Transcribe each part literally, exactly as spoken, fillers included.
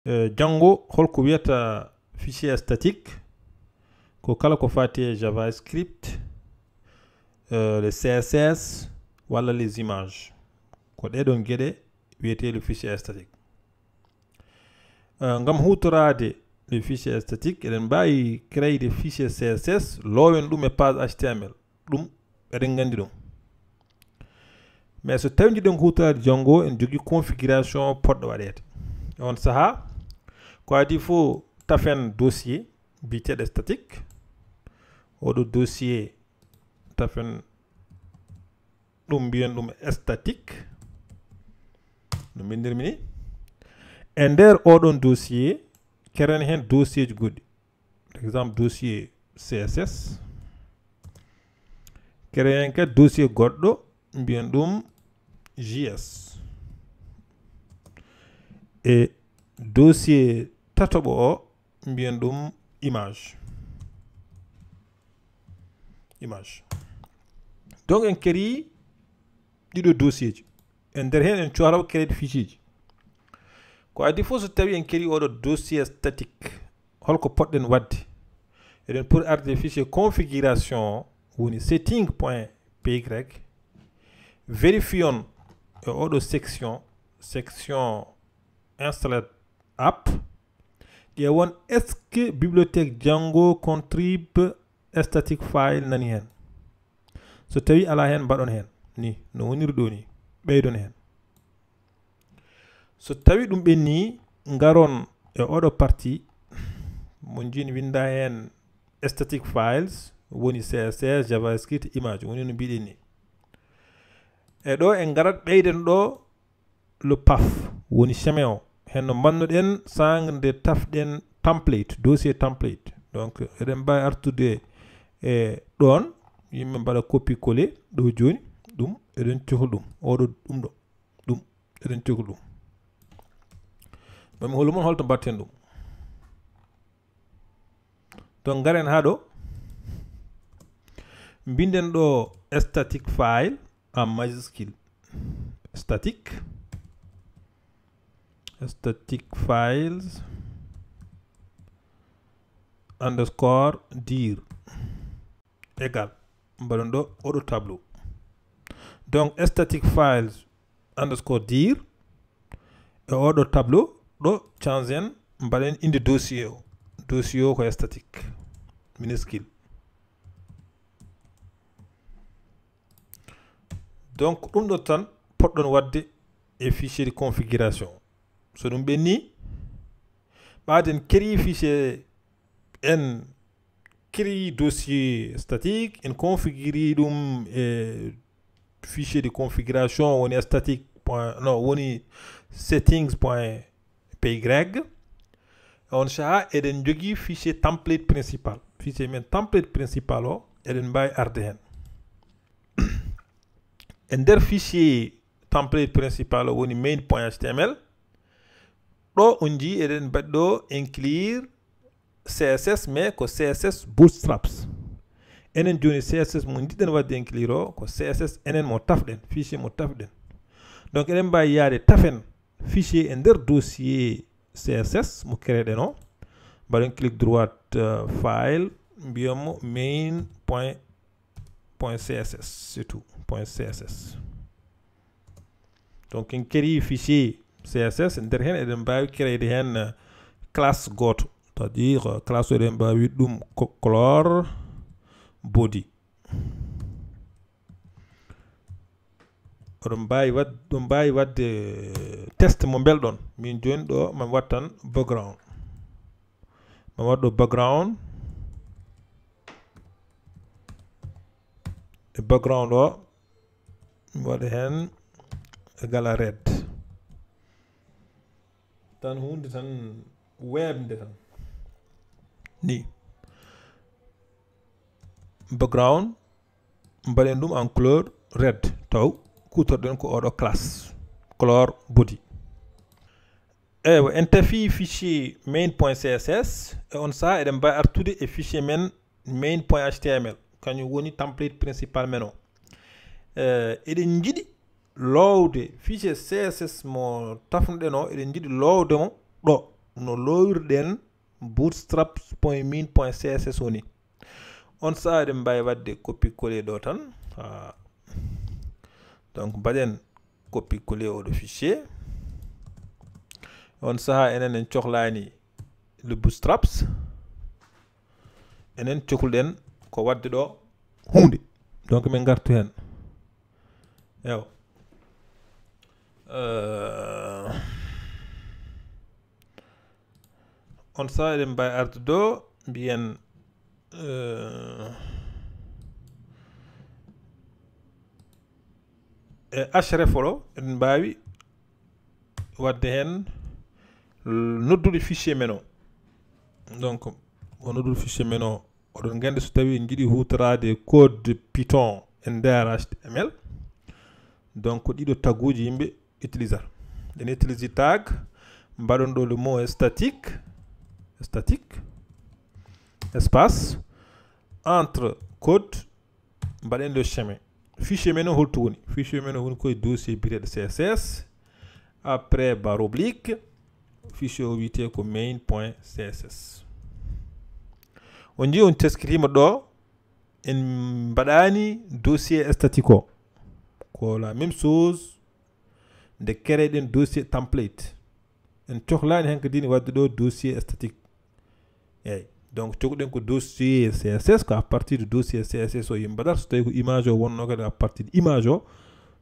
Eh, Django, holko wiyata fichier statique? Ko kala ko faati e JavaScript, eh, le C S S, walla les images. Ko ɗee ɗoon geɗe wiyetee le fichier statique. Eh, ngam huutoraade le fichier statique, eɗen mbaawi créer fichier C S S, loowen ɗum e page H T M L. Ɗum, eɗen nganndi ɗum. Mais so tawi njiɗen huutoraade Django, en jogii configuration poɗɗo waɗeede. E on sahaa, ko adii fof tafen dossier biyeteeɗo statique. Oɗo dossier tafen ɗum, mbiyen ɗum statique. No mbinndirmi ni. E nder oɗon dossier, kereen heen dossier ji goɗɗi. Par exemple, dossier C S S. Kereen kadi dossier goɗɗo, mbiyen ɗum J S. E dossier tataɓo o, mbiyen ɗum image. Image. Donc, en kerii ɗiɗo dossier ji. E nder heen, en cuwata ko créer fichier ji. Ko adii fof, so tawi en kerii oɗo dossier statique, holko poɗɗen waɗde? Eɗen poti arde fichier configuration o, woni setting point P Y. Vérifion e oɗo section, section installed app. Ƴeewon, est-ce que bibliothèque Django contrib static file nani heen? So tawi alaa heen, mbaɗon heen. Ni, no woniri ɗo ni. Ɓeydon heen. So tawi ɗum ɓenni, ngaron e oɗo partie, mo njiin winnda heen static files, woni C S S, JavaScript, image, woni no mbiɗen ni. E ɗo en ngarat ɓeyden ɗo le path, woni chemin o. Heen no mbannoɗen sangre nde tafɗen template, dossier template. Donc, eɗen mbaawi artude e ɗoon, yimɓe mbaɗa copier coller ɗo jooni, ɗum eɗen cohli ɗum. Oɗo ɗum ɗo, ɗum eɗen cohli ɗum. Mami holo mon holto mbatten ɗum. Donc, ngaren haa ɗo. Mbinden ɗo static file en majuscule. Static. Static files underscore dir égal. Mbaɗen ɗo oɗo tableau. Donc, static files underscore dir e oɗo tableau ɗo, changen, mbaɗen innde dossier o. Dossier o ko statique, minuscule. Donc, ɗum ɗo tan poɗɗon waɗde e fichier de configuration. So ɗum ɓenni, ɓaaden créer fichier, en créer dossier statique, en configurer ɗum e fichier de configuration, woni statique point, non, woni settings point P Y. On sahaa eɗen jogii fichier template principal. Fichier men template principal o, eɗen mbaawi arde heen. E nder fichier template principal o, woni main point H T M L. Ɗo on njii eɗen mbaɗi ɗo inclure C S S, mais ko C S S bootstraps. Enen jooni C S S mo njiɗɗen waɗde inclure o, ko C S S enen mo tafɗen, fichier mo tafɗen. Donc eɗen mbaawi yaade tafen fichier e nder dossier C S S mo créer ɗen o. Mbaɗen clic droit, euh, file, mbiyen mo main point, point C S S, c'est tout, point C S S. Donc, en créer fichier C S S, nder heen eɗen mbaawi créer heen, euh, classe gooto. C'est-à-dire, euh, classe o eɗen mbaawi wiide ɗum co-, color body. Oɗon mbaawi wad-, ɗon mbaawi waɗde, euh, test mo mbelɗon. Min jooni ɗo, mami waɗ tan background. Mami waɗ ɗo background. E background o, mi waɗa heen égal à red. Tan huunde tan weeɓnde tan. Ni. Background, mbaɗen ɗum en couleur red. Taw kuutorɗen ko oɗo classe. Color body. Eywa, en tafi fichier main point C S S, e on saha eɗen mbawi artude e fichier men main point H T M L, kañum woni template principal men o. Eh, eɗen jiɗi loowde fichier C S S mo tafnuɗen o, eɗen jiɗi loowde mo ɗo no loowirɗen bootstrap point min point C S S o ni. On saha eɗen mbawi wadde copier coller ɗo tan. Ah. Donc mbaɗen copier coller oɗo fichier. On saha enen en cohlani le bootstraps. Enen cohluɗen ko wadde ɗo hunde. Donc min gartu hen. Ewa. Euh, on saha eɗen mbawi arde ɗo mbiyen, euh, e href o ɗo eɗen mbawi wadde hen noddude fichier men o. Donc o noddude fichier men o, oɗon gandi so tawi en jiiɗi hutorade code Python e nder H T M L, donc ko ɗiɗo taguji yimɓe utilisata. En utilise tag, mbaɗon ɗo le mot statique, statique, espace, entre code, mbaɗen le chemin. Fichier men o holto woni? Fichier men o woni koye dossier biyeteɗo C S S, après barre oblique, fichier o wiyete ko main point C S S. On jii on teskitima ɗo, en mbaɗani dossier statique o. Ko la même chose nde créeɗen dossier template. En cohlani hen kadi ne wadde ɗo dossier statique. Eyyi. Donc cohluɗen ko dossier C S S, ko à partir de dossier C S S o yimɓe mbaɗata. So tawi ko image o wonno kadi, à partir de image o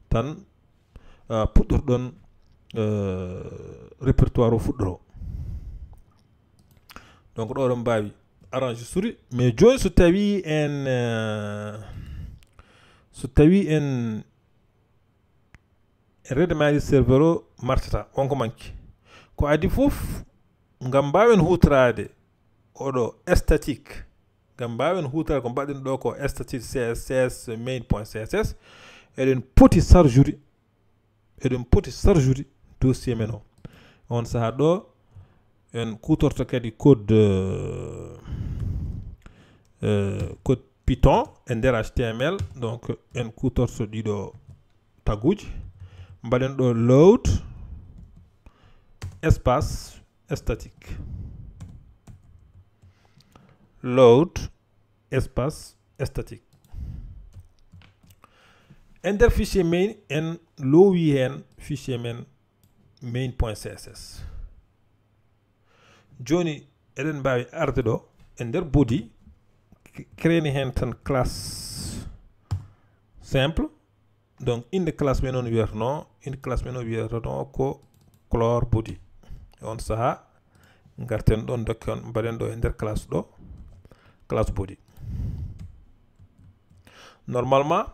tan, euh, puɗɗorɗon, euh, répertoire o fuɗɗoro. Donc ɗo oɗon mbawi arrange suuɗi, mais joni so tawi en, euh, so tawi en redemari serveur o martata, wonko manque. Ko adi fof, ngam mbawen hutorade oɗo statique, ngam mbawen hutorade ko mbaɗen ɗo ko statique C S S main point C S S, eɗen poti charge ude, eɗen poti charge ude dossier men o. On saha ɗo en kutorto kadi code, euh, euh, code Python e nder H T M L. Donc en kutorto ɗiɗo taguji. Mbaɗen ɗo load espace statique. Load espace statique. E nder fichier main, en loowi hen fichier men main point C S S. Joni eɗen mbawi arde ɗo e nder body, créer hen tan classe simple. Donc inde classe men o no wiyatano, inde classe men o wiyatano ko Clore Body. E on saha garten ɗon, dokken, mbaɗen ɗo e nder classe ɗo, classe body. Normalement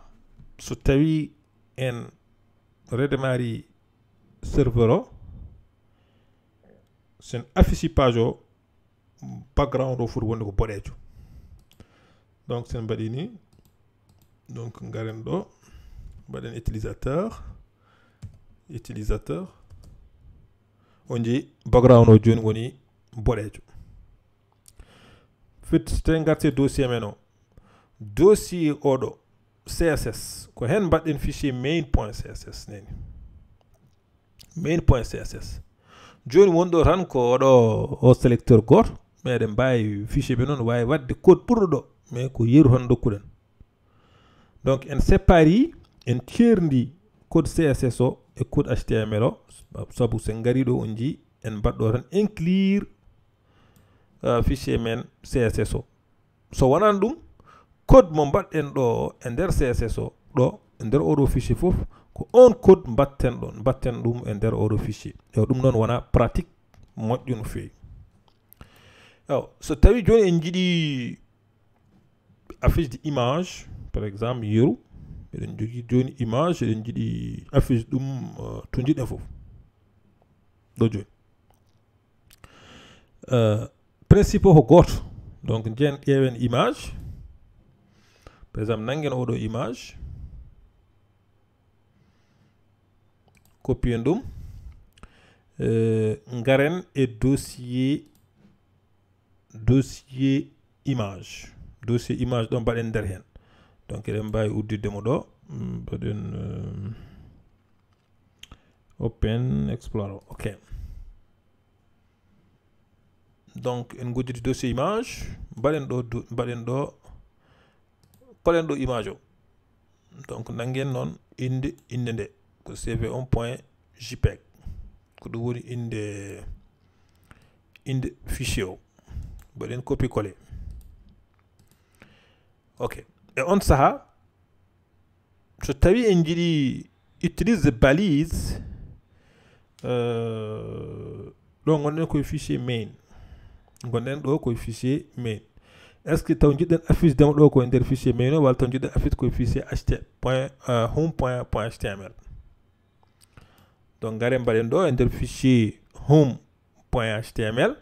so tawi en redemari serveur o, sen affiche page o, background o foti wonde ko boɗejo. Donc sen mbaɗi ni, donc garen ɗo, mbaɗen utilisateur, utilisateur. On jii background o joni woni boɗejo. Fit so tawi garte dossier men o, dossier oɗo C S S, ko hen mbaɗɗen fichier main point C S S neni. Main point C S S. Joni wonɗo tan ko oɗo o sélecteur goto, mais eɗen mbawi fichier ɓe noon wawi wadde code ɓurɗo ɗo, mais ko yeru tan dokkuɗen. Donc en sépari, en ceerndi code C S S o e code H T M L o, sabu sen ngari ɗo on jii en mbaɗɗo tan inclure, euh, fichier men C S S o. So wonani ɗum, code mo mbaɗɗen ɗo e nder C S S o, ɗo e nder oɗo fichier fof, ko on code mbatten ɗon, mbatten ɗum e nder oɗo fichier. Yo ɗum noon wona pratique moƴƴo no feewi. Yo, so tawi joni en jiiɗi affiche de image, par exemple, yeru, eɗen jogii joni image, eɗen jiiɗi affiche ɗum, euh, to jiɗɗen fof. Ɗo joni. Euh, principe o ko gooto. Donc, njiyen, ƴeewen image. Par exemple, nanngen oɗo image. Copier ɗum. Euh, ngaren e dossier, dossier image. Dossier image ɗon mbaɗen nder hen. Donc eɗen mbawi uddidde mo ɗo. Mm, mbaɗen, euh, Open Explorer. Ok. Donc en gujjiti dossier image. Mbaɗen ɗo du-, mbaɗen ɗo, kolen ɗo image o. Donc nanngen noon inde, inde nde ko C V un point J peg. Ko ɗum woni inde, inde fichier o. Mbaɗen copier coller. Ok. E on saha, so tawi en jiɗi utiliser balise, euh, ɗo gonɗen koye fichier main. Gonɗen ɗo koye fichier main. Est-ce que taw jiɗɗen affiche demo ɗo koye nder fichier main o, walla taw jiɗɗen affiche koye fichier H T, point, euh, home point, point H T M L? Donc ngaren mbaɗen ɗo e nder fichier home point H T M L.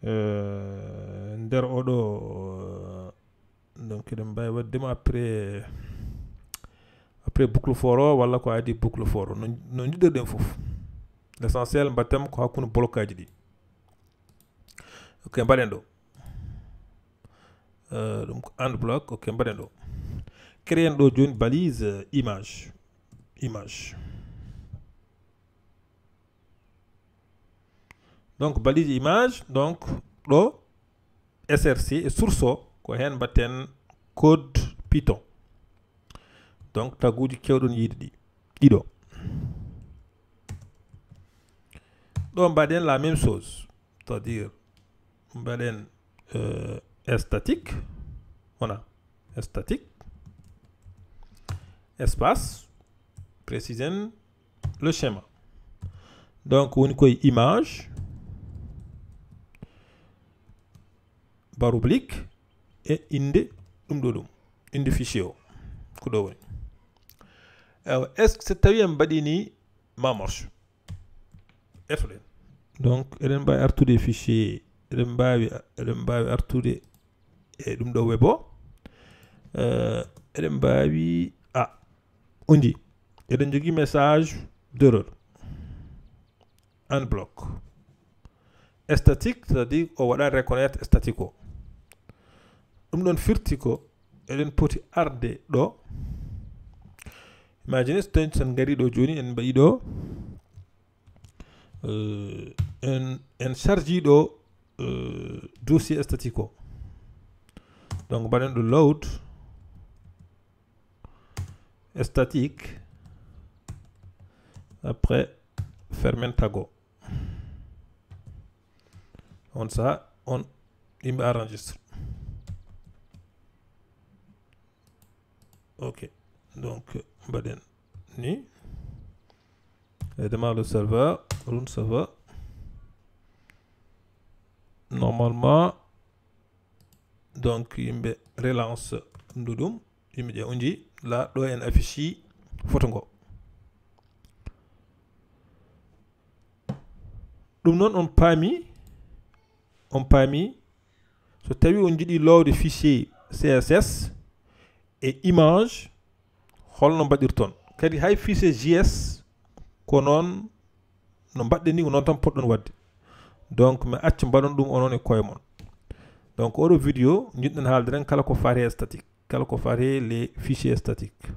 Euh, nder oɗo, euh, donc eɗen mbawi waɗde mo après, après boucle for o, walla ko adi boucle for o. No, no jiɗirɗen fof. L'essentiel mbatten ko hakkunde bloc aji ɗi. Ok, mbaɗen ɗo. Euh, ɗum ko end block. Ok, mbaɗen ɗo. Créen ɗo joni balise, euh, image. Image. Donc balise image, donc ɗo S R C e source o, ko hen mbatten code Python. Donc taguji kewɗon yiide ɗi, ɗiɗo. Ɗo mbaɗen la même chose, c'est-à-dire mbaɗen, euh, statique, voilà, statique, espace, précisen le schéma. Donc woni koye image, barre oblique, e inde ɗum ɗo ɗum, inde fichier o, ko ɗo woni. Awa, est-ce que so tawi en mbaɗini ma morceau? Etoɗen. Donc eɗen mbawi artude e fichier, eɗen mbawi, eɗen mbawi artude e ɗum ɗo web o. Euh, eɗen mbawi, ah, on jii, eɗen jogui message d'erreur. End block. Statique, c'est-à-dire o waɗa reconnaître statique o. Ɗum ɗon firti ko eɗen poti arde ɗo. Imagine so tawi sen ngari ɗo joni, en mbaɗi ɗo, euh, en, en charge ɗo, euh, dossier statique o. Donc mbaɗen ɗo load statique, après fermen tago. On saha on yimɓe enregistre. Ok, donc mbaɗen ni. Et demain le serveur, run serveur. Normalement, donc yimɓe relance ɗum ɗum. Yimɓe ƴe on jii la ɗo en affiche photo ngo. Ɗum noon on paami, on paami so tawi on jiɗi loowde fichier C S S e image, holno mbaɗirton? Kadi hay fichier J S ko noon no mbaɗɗen ni, ko noon tan poɗɗon waɗde. Donc mi acca mbaɗon ɗum onon e koye mon. Donc oɗo vidéo jiɗɗen haalde ren kala ko faati e statique, kala ko faati e les fichiers statiques.